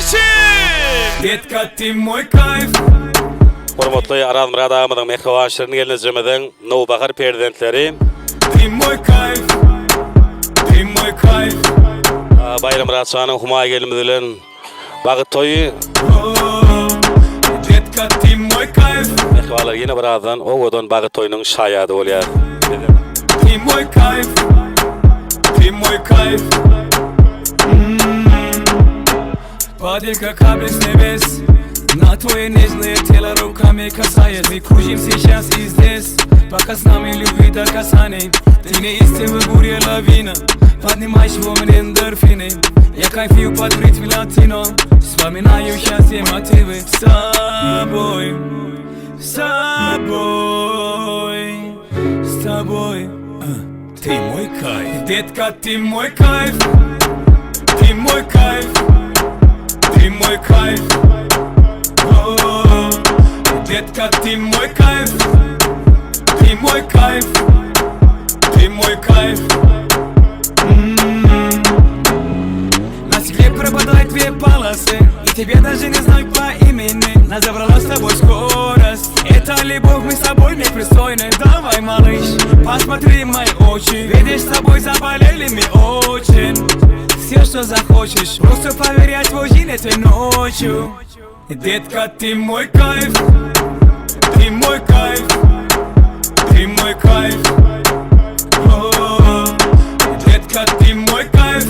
Bileleşik! Detka ty moý kaýf. Hormatly Arazmyrat agamyzyň mähriban şirin gelnejemiziň nowbahar perzentleri. Ty moý kaýf. Ty moý kaýf. Baýramyrat janyň Humaý gelinimiz bilen Bagt toýy. Detka ty moý kaýf. Mähribanlar ýene birazdan owadan bagt toýunyň şaýady bolýar. Ty moý kaýf. Ty moý kaýf. Падай как капли с небес На твое нежное тело руками касаясь Мы кружим сейчас и здесь Пока с нами любви до касаний Ты неистовый буря лавина Поднимаешь во мне эндорфины Я кайфую под ритм латино Вспоминаю счастье мотивы С тобой, с тобой, с тобой А, Ты мой кайф Детка, ты мой кайф Ты мой кайф Ты мой кайф О, Детка, ты мой кайф Ты мой кайф Ты мой кайф М-м-м. На стекле пропадают две полосы И тебя даже не знаю по имени Нас забрала с тобой скорость Это любовь, мы с тобой непристойны Давай, малыш, посмотри в мои очи Видишь, с тобой заболели мы очень Все, что захочешь Просто поверь, я твой джин этой ночью Детка, ты мой кайф Ты мой кайф Ты мой кайф О, Детка, ты мой кайф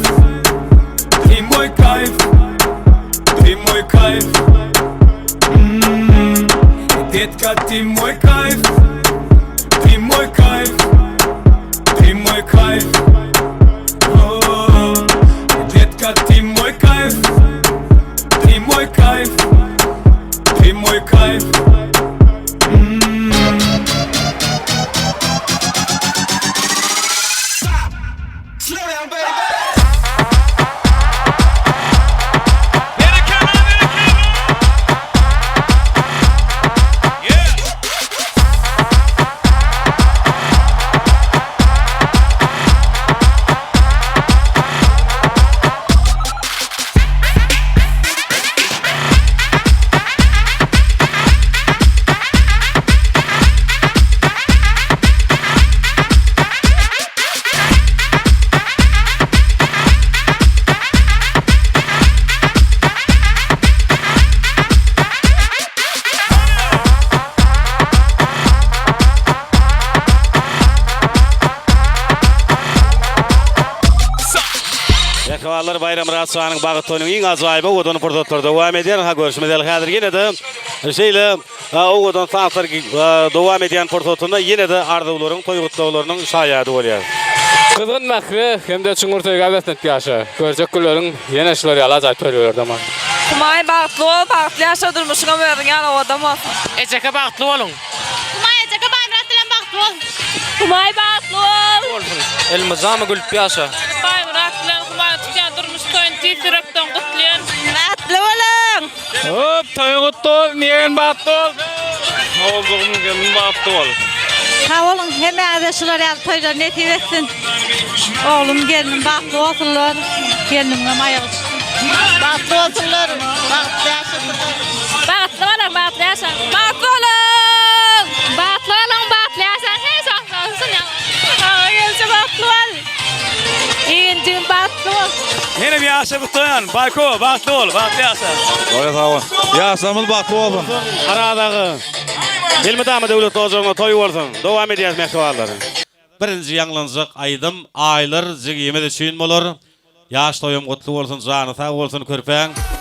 Ты мой кайф Ты мой кайф М-м-м. Детка, ты мой кайф Ты мой кайф Ты мой кайф О, Детка, ты мой кайф Ты мой кайф Ты мой кайф Berekella, berekella! Yeah! Mähribanlar Baýramyrat şanyň bagt toýunyň iň ajaýyp owadan pursatlary dowam edýär. Ha görşümiz ýaly häzir ýene-de şeýle owadan tanslar dowam edýän pursatynda ýene-de arzuwlaryň, toý gutlaglarynyň şaýady bolýar. Gyzgyn mähre hem-de çuňňur söýgä beslenip ýaşa. Görjek günleriň ýene şular ýaly ajaýyp toýlarda bolsun. Humaý bagtly bol, bagtly ýaşa durmuşyňam özüň ýaly owadan bolsun. Ejeke bagtly boluň. Humaý ejeke Baýmyrat bilen bagtly bol. Humaý bagtly bol. Bolsun. Elmydama gülüp ýaşa. Baýmyrat bilen Humaýyň tutýan durmuş toýuny tüýs ýürekden gutlaýan. Bagtly boluň. Hop toýuň gutly bolsun ýegen bagtly bolsun. Oguljygym gelin bagtly bol. Sag boluň hemmäňize şular ýaly toýlar nesip etsin. Oglum gelnim bagtly bolsunlar. Gelnimiňem aýagy düşsün. Bagtly bolsunlar, bagtly ýaşasynlar. Bagtly boluň, bagtly ýaşaň. Bagtly boluň! Bagtly boluň, bagtly ýaşaň. Hemişe bagtly bolsun. Saňa gelje bagtly bol. Igenjigim bagtly bol. Menem ýaşa gutlaýan. Baýko, bagtly bol, bagtly ýaşa. Bolýa sag bol. Ýaşlarymyz bagtly bolsun. Araz aga, elmydama döwletli ojagyňda toý bolsun. Dowam edýäs mähribanlar. Birinji ýaňlanjak aýdym Aýlar jigimiz üçin bolar. Ýaş toýuň gutly bolsun jany sag bolsun körpäň.